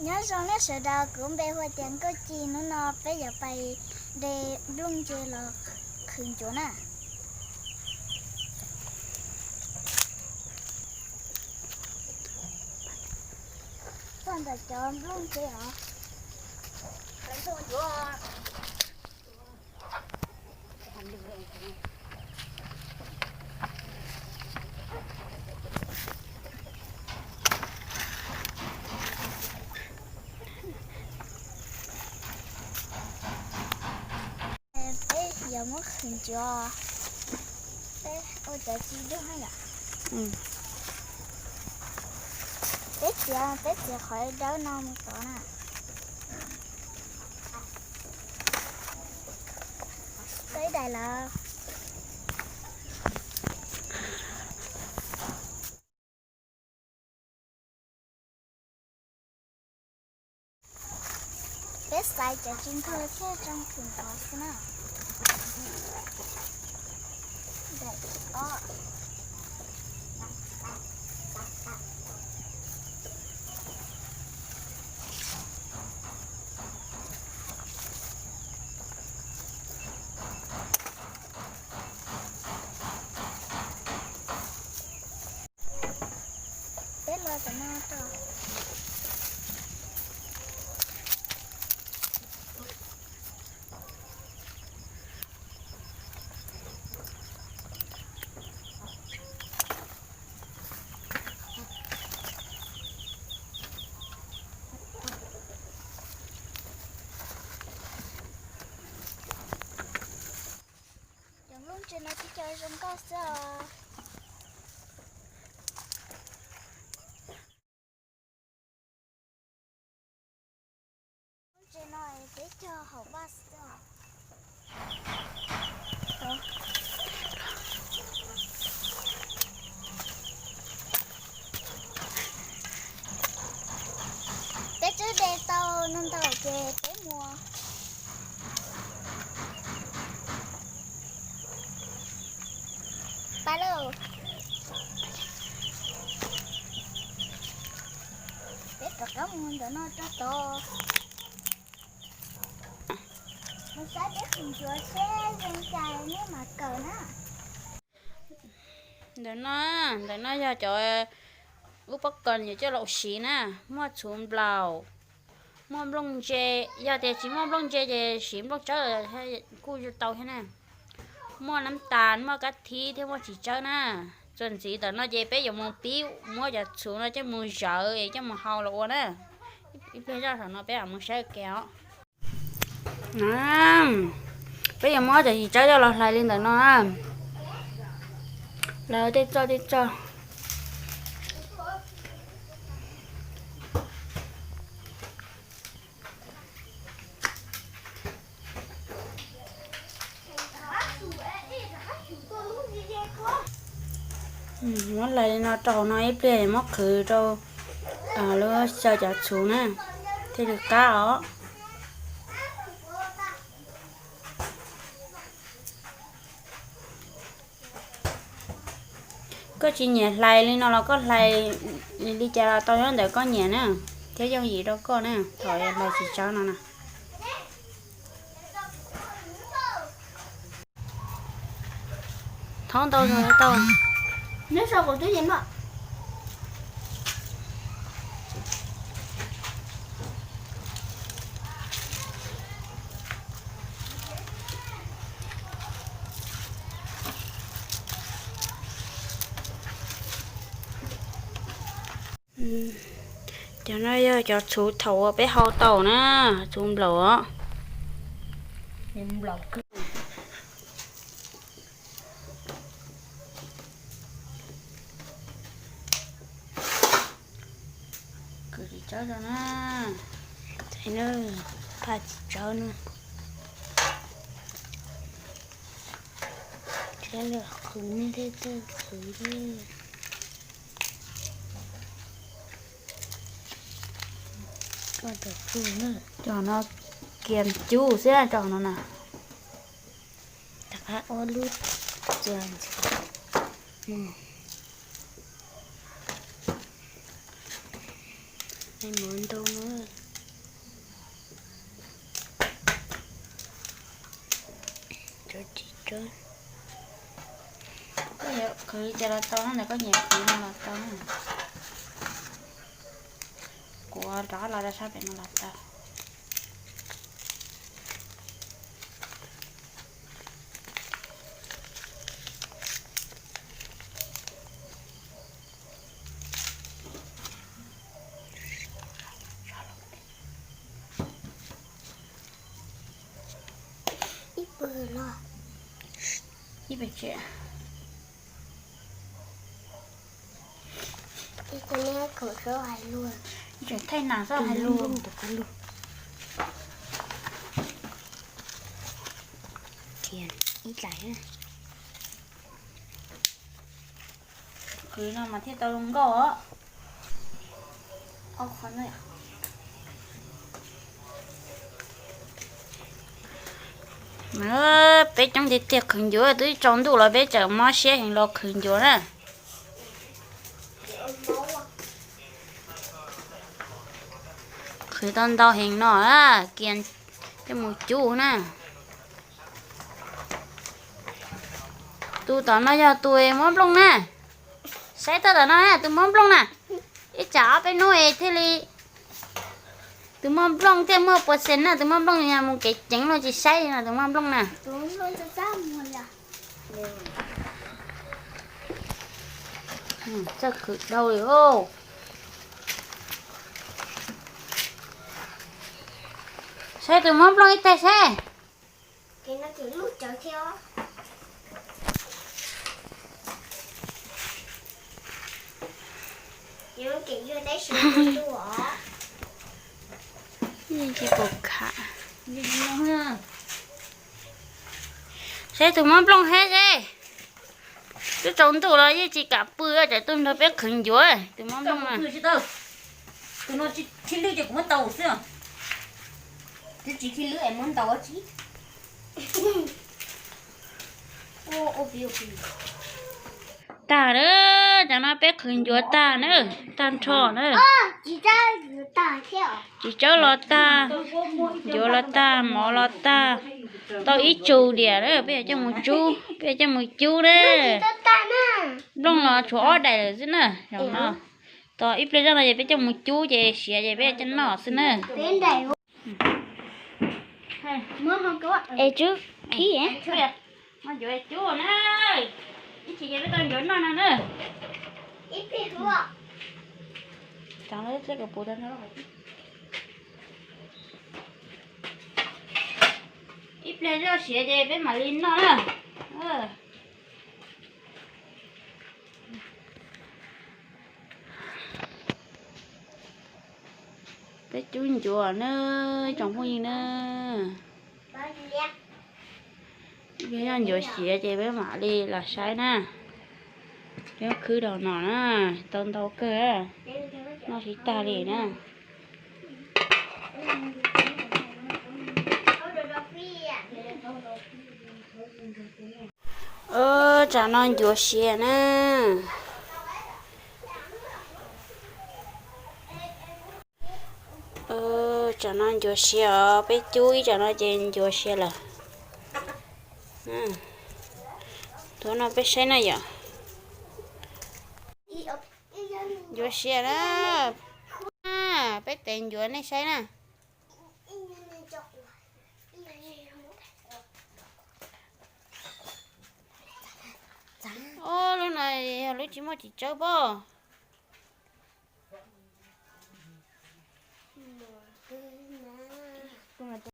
Nyob zoo nej sawv daws, kuv npe hu tias Nkauj Ci. Hnub no peb yuav pais de nplooj ntse los qhwv ncuav na. Txog ntawm cov nplooj ntse os. Peb yuav muab qhwv ncuav, peb ua cov tsis dub yom. Peb txiav, peb txiav qhov dawb no mus tod na. Tau ib daim lawm. Peb xaiv cov tsis ntuag thiaj zoo qhwv ncuav xwb na. Daim ob. Peb los tom no rau. Cov nplooj ntse no tib co zoo nkauj xwb os. Lub tsev no peb cog hauv vaj xwb. Peb twb de tau no ntau ces peb mus. Pab lauj, peb rov qab mus ntawm no rau tod. Mus saib peb qhwv ncuav seb zoo cas nej mam kawm na. Ntawm no, ntawm no yog cov ub pob kos yuav coj los siv na, muaj txhuv nplaum, muaj nplooj ntse, yog tias tsis muaj nplooj ntse ces siv nplooj tsawb kuj tau thiab na. Muaj nab tas, muaj kab thib thiab muaj txiv tsawb na. Txuas ntxiv ntawm no ces peb yuav mus pib muab cov txhuv no coj mus zawv es coj mus hau los ua na. Ib pliag zoj saum no peb mam mus saib ua ke os. Peb yuav muab cov txiv tsawb coj los hlais li ntawm no. Hlais tej txoj tej txoj. Muab hlais li no rau hauv no ib pliag muab qhwv rau lub xyaw cov txhuv na, thiaj li qab os. Koj tsis nyiam hlais li no los koj hlais li cas los tau, nyob ntawm koj nyiam na, thiab yooj yim rau koj na, thaum hlais txiv tsawb no na. Thoob ntau tau. Cov no yog cov txhuv thaum uas peb hau tau na, txhuv nplaum os. Kws tsis tsawb rau na. Phaj tsis tsawb na. Thiab lwm qhwv nej tej tej qhwv thiab. Cov no kiag cub xwb, cov no na. Rov qab ob lub txuas ntxiv. Muav ntau na. Koj yuav khwv li cas los tau na, koj nyiam khwv no los tau. Kuv rov los rau sab pem no los tau. Ib pawg no, ib pawg tsiam. Tseem thaij nas xwb hais lus. Ib dlaim. Khwv no mas thiaj tau zoo nkauj os. Peb coob tiag tiag, khwv ncuav twb tsaus ntuj los peb tseem mob siab heev los khwv ncuav na. Khwv tau ntau heev no, kiag coj mus cub na. Tus tom no yog tus muab nplooj na. Saib tau tom no na, tus muab nplooj na. Ib tsam ob peb hnub es thiaj li, tus muab nplooj thiaj muaj pua xees na, tus muab nplooj yog mus kev ceev los tsis saib no, tus muab nplooj na. Txawj khwv dhau li os. Saib tus muab nplooj ib teg seb. Tsis pom khav. Saib tus muab nplooj seb seb. Twb tsaus ntuj los yeej tsis kam pw, tsam tuaj nrog peb qhwv ncuav tus muab nplooj na. Tus no thib lwj ces kuv muab tau xwb. Twb tsis thib lwj es muab ntau tsis. Tag na, cov no peb qhwv ncuav tag na, tag nrho na. Txiv tsawb los tag, ncuav los tag, mov los tag, tau ib tsu diam na, peb yuav coj mus cub, peb yuav coj mus cub na. Nplooj los tshuav ob daim lawm xwb na, zaum no. Tos ib pliag zoj no ces peb coj mus cub ces siav ces peb coj noj xwb na. Es tswb khib. Cub na, ib chim ces peb tau ncuav noj no na. Ib pliag zoj siav ces peb mam li noj na. Peb cub ncuav na, tsoom phooj ywg na. Peb ncuav siav ces peb mam li los saib na. Peb khwb rau no na, tau ntau kawg, noj tsis tag li na. Tsam no ncuav siav na. Tsam no ncuav siav os, peb cub ib tsam no ces ncuav siav lawm. Tuav no peb saib na yom. Ncuav siav na. Peb tes ncuav nej saib na. Ob lub no yog lub tsis muaj txiv tsawb pob.